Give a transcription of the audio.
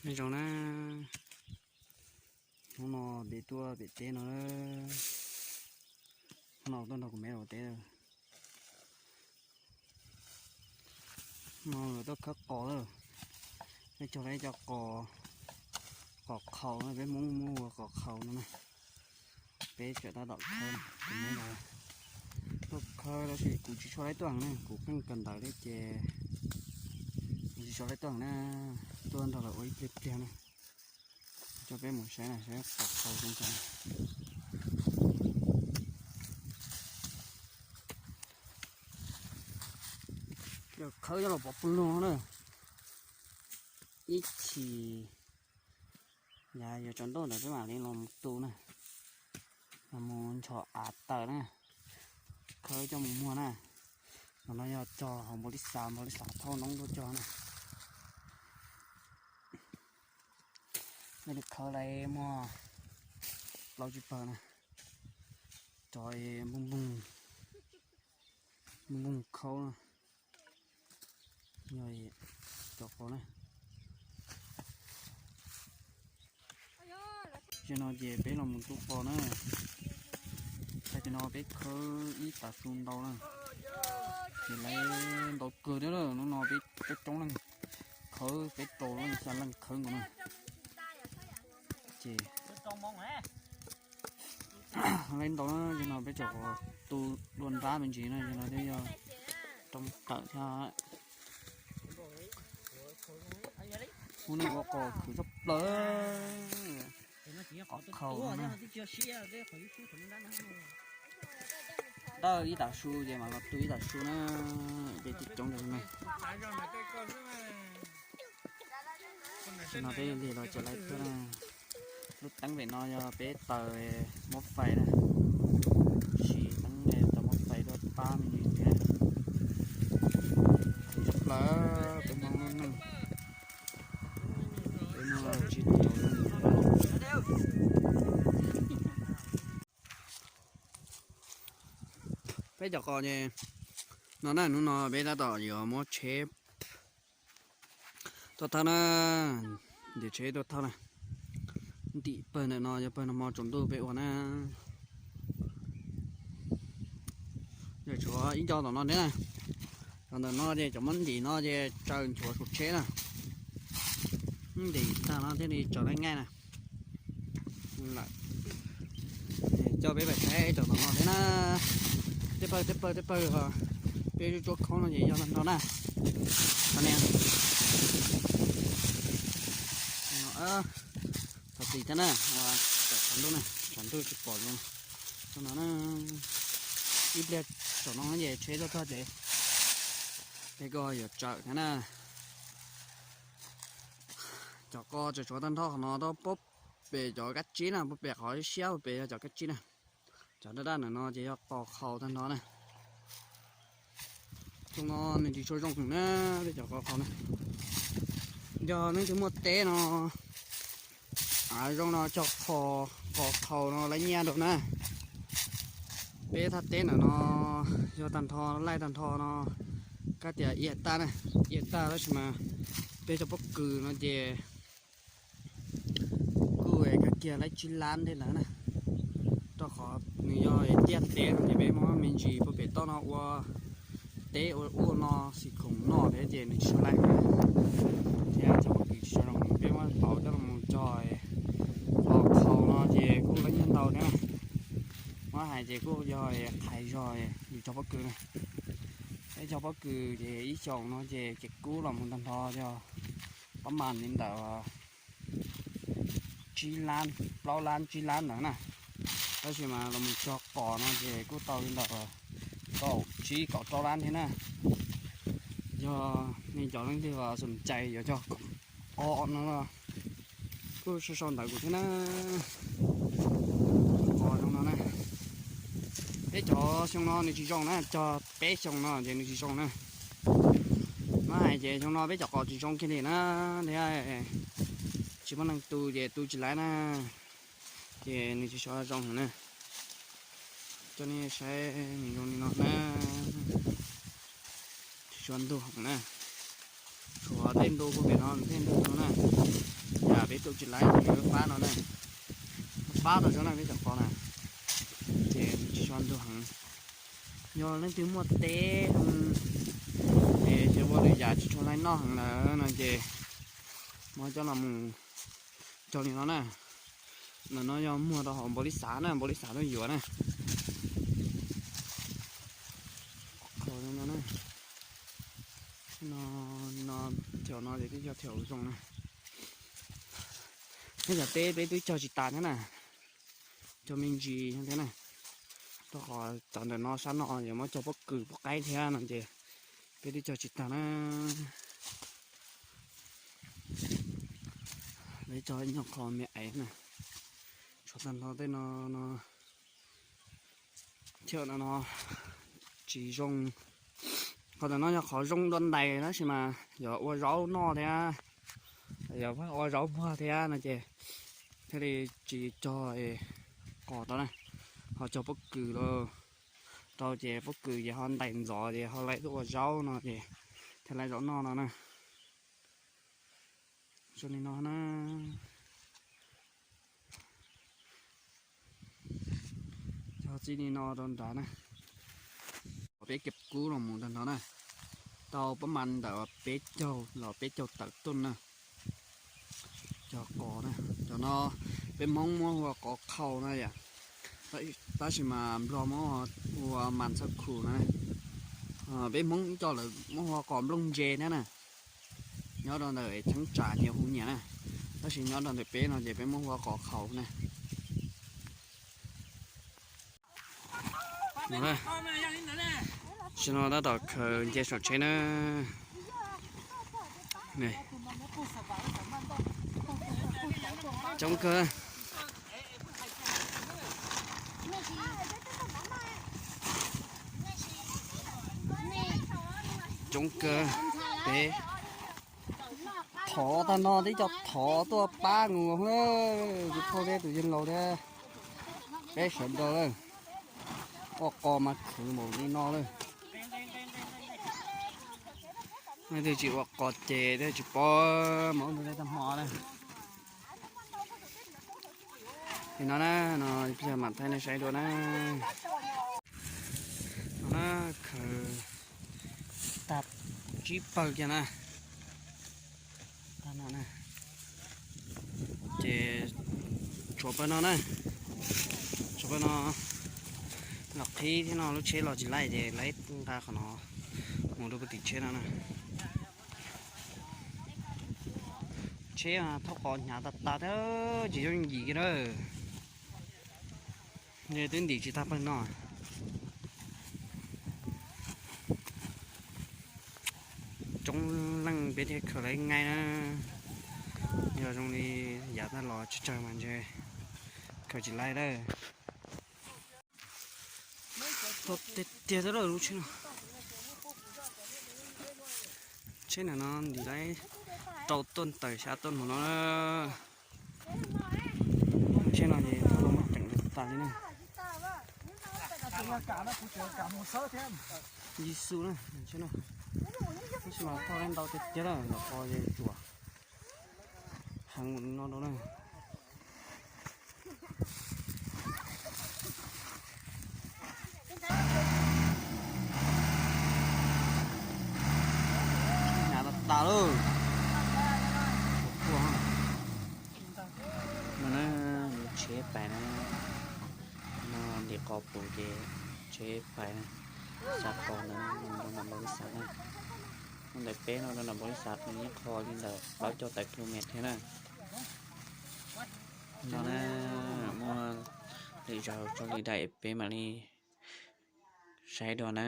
Nyob zoo na, hnub no peb tuaj pem teb no, hnub no tuaj nrog kuv me ua teb. No lawv tuaj khawb qos lawm, peb cog lawv cov qos, qos qhaus na, peb Hmoob muab hu ua qos qhaus no na. Peb tseem tab tom khawb, kuv me los tuaj khawb tab sis kuv tsis tshua laib tuaj na, kuv pheej kawm ntawv thiab ces kuv tsis tshua laib tuaj na, tuaj nrog lawv ua ib pliag pliag na. Coj peb mus saib na, saib qos qhaus zoo cas. Yog khawb coj los pov pw lug na, ib chim yav yuav tsaus ntuj ntawd peb mam li los mus tu na, los mus nchos av taws na, khawb coj mus muag na. Los no yog cog hauv npaum li xav, npaum li xav thauj noob tuaj cog na. Peb li khawb lawm muaj plaub tsib pawg na, cov npoo npoo khaub na, yog cov qos na. Zaum no ces peb los mus tu qos na. Tag kis no peb khawb ib tav su ntau na, ces lawv ntau kawg thiab na, hnub no peb coob leej khawb, peb rau leej xya leej khawb nkaus na. Ces lawv ntau na, zaum no peb tseem tu dua nrab me ntsis na, zaum no twb yog rau tawm thiab. Hnub no ua qos khwv tshaj plaws, qos qhaus no na. Tawm ib tav su ces mam los tu ib tav su na, peb coob coob li na. Zaum no peb lig los tseem laib thiab na. Lub teeb pem no yog peb taws muab fais na, siv teeb taws muab fais tuaj pab me ntsis thiab. Khwv tshaj plaws peb Hmoob lub neej, peb Hmoob tsis tau. Peb cov qos ces no na, hnub no peb tab tom yuav muab tsheb tuaj thawb na, ntim tsheb tuaj thawb na. Ntim pawg ntawm no yog pawg nag hmo tsaus ntuj peb ua na. Yog tshuav ib co tom no thiab na. Cov ntawm no ces cov muab ntim no ces tsaws nchuav saum tsheb na. Ntim tag no thiaj li tsaws laib ngaij na. Lawm, coj peb pais saib cov tom no thiab na. Tej pawg tej pawg tej pawg, peb lub tsuab khaub no ces yog tag nrho na. Qhov niag thov txim thiab na, tshav ntuj na, tshav ntuj tsis pom zoo. Tau no na, ib pliag tsaum no ces tsheb tuaj txog ces peb kuj yuav tsawm thiab na. Cov qos tseem tshuav tag nrho qhov no, pob pem cov kab tsib na, pob pem qhov siab pob pem yog cov kab tsib na. Cov daj daj ntawm no ces yog qos qhaus tag nrho na. Xyoo no nws tsis tshua zoo heev na, peb cov qos qhaus na. Yog leej twg muaj teb no, av zoo no cog qos qhaus no lawv nyiaj rau na. Peb thaj teb ntawm no yog tag nrho laij tag nrho no kab tias ib hecta na, ib hecta tab sis mas peb cov pob kws no ces kuj kab kiag laib tsib lab thiab lawm na. Rau qhov nws yog tiaj teb no ces peb muab me ntsis puag pem toj no ua teb ua ub no xim khoom noj thiab ces nws tsis laib thiab cov pob kws tsis tshua zoo. Peb muab tau coj los cog qos qhaus no ces kuj laib nyiaj ntau thiab na. Muab hais ces kuj yog qhais zog yus cog pob kws na. Peb cog pob kws ces ib xyoos no ces kev kub los mus tag nrho yog pab mas li ntawm tsib lab, plaub lab tsib lab ntawd na. Tab sis mas los mus cog qos no ces kuj tau li ntawm kaum tsib kaum rau lab thiab na. Yog nej cov leej twg xom cai yuav cog qos no los kuj sau sau ntawv kuv thiab na. Qos zoo no na. Peb cov xyoo no nws tsis zoo na, cog peb xyoo no ces nws tsis zoo na. Muab hais ces xyoo no peb cov qos tsis zoo kiag li na, thiab tsis muaj neeg tu ces tu tsis laib na, ces nws tsis xyov zoo heev na. Coj nej saib nws zoo li no na, tsis tshua ntug heev na. Tshuav tej ntu puag pem no nws thiaj ntug no na. Tsis laib ces pab no na, pab tau zoo na peb cov qos na, ces tsis tshua ntug heev. Yog leej twg muaj teb es ces ua lwm yam tsis tshua laib noj heev lawm no ces muab coj los mus cog li no na. Ntawm no yog muag rau hauv npaum li xav na, npaum li xav tuaj yuav na. Qhov no, no, thiaum no ces twb yog thiaum zoo na. Nyob cov teb peb twb cog tsis tas thiab na, cog me ntsis thiab na. Rau qhov cov ntawm no sab no yuav muab cog pob kws pob qaib thiab no ces peb twb cog tsis tas na. Peb cog ib nyuag qho me aiv na, tshuav tag nrho tej no, no thiab no no tsis zoo. Qhov ntawm no yog qhov zoo dua ntais tab sis mas yuav ua zaub noj thiab, yuav ua zaub muag thiab no ces thiaj li tsis cog qos tau na. Ho cog pob kws los rau ces pob kws ces ho ntais ntxov ces ho laib tuaj ua zaub no ces thiaj laib zaub noj no na. Zoo li no na. Cog txij li no rau nrad na. Peb kiag kub los mus tag nrho na, tau pab mas ntawm peb caug los peb caug tawm tuj na. Cov qos na, cov no peb Hmoob muab hu ua qos khau na yom, tab sis mas Nplog muab hu ua mas txhawb khus na. Peb Hmoob cov lawv muab hu ua qos nplooj ntse thiab na. Nyob rau ntawm cheeb tsam nyias hu nyias na, tab sis nyob rau ntawm peb no ces peb muab hu ua qos khau na. Tam sim no tab tom khaws nce saum tsheb na. Coob kawg. Coob kawg. Peb thov tag no twb cov thov tuaj pab nws, tus phauj thiab tus yawg laus thiab peb sawv daws lawm. Ua qos mas khwv npaum li no lawm. Leej twg tsis ua qos ces thiaj tsis paub mus ua ntej tag hmo na. Li no na, no peb mam thaij nej saib dua na. No na, khaws tag tsib pawg kiag na. Tag no na. Ces tshuav pawg no na, tshuav pawg no los qhib thiab no, lub tsheb los tsis laij ces laib nqa qhov no mus rau puag tim tsheb no na. Tsheb thauj qos hnyav tas tas thiab tsis yooj yim kiag na. Twb ntim tsis tag pawg no. Coob leej peb thiaj khaws laib nqaij na. Yog zoo li yav tag los tsawg tsawg mas ntshe khaws tsis laib lawm. Tuaj tiag tiag lub tsheb no. Tsheb ntawm no ntim laib rau tuaj tawm xya tuaj mus no. Tsheb no ces tau muaj ceem tas li na. Yexus na, tsheb no. Tab sis mas thauj laib ntau tiag tiag lawm, los qos ces tsuam heev mus no rau na. Hnyav tas tas lawm. No na, lub tsheb pais na, no ntim qos pum ces tsheb pais na, xa qos ntawd mus rau nram npau li xav na. Ntawm peb no rau nram npau li xav nws yeej qho li ntawm plaub caug tawm ki lus mev thiab na. No na, muaj lwm zaus tso li daim peb mam li saib dua na.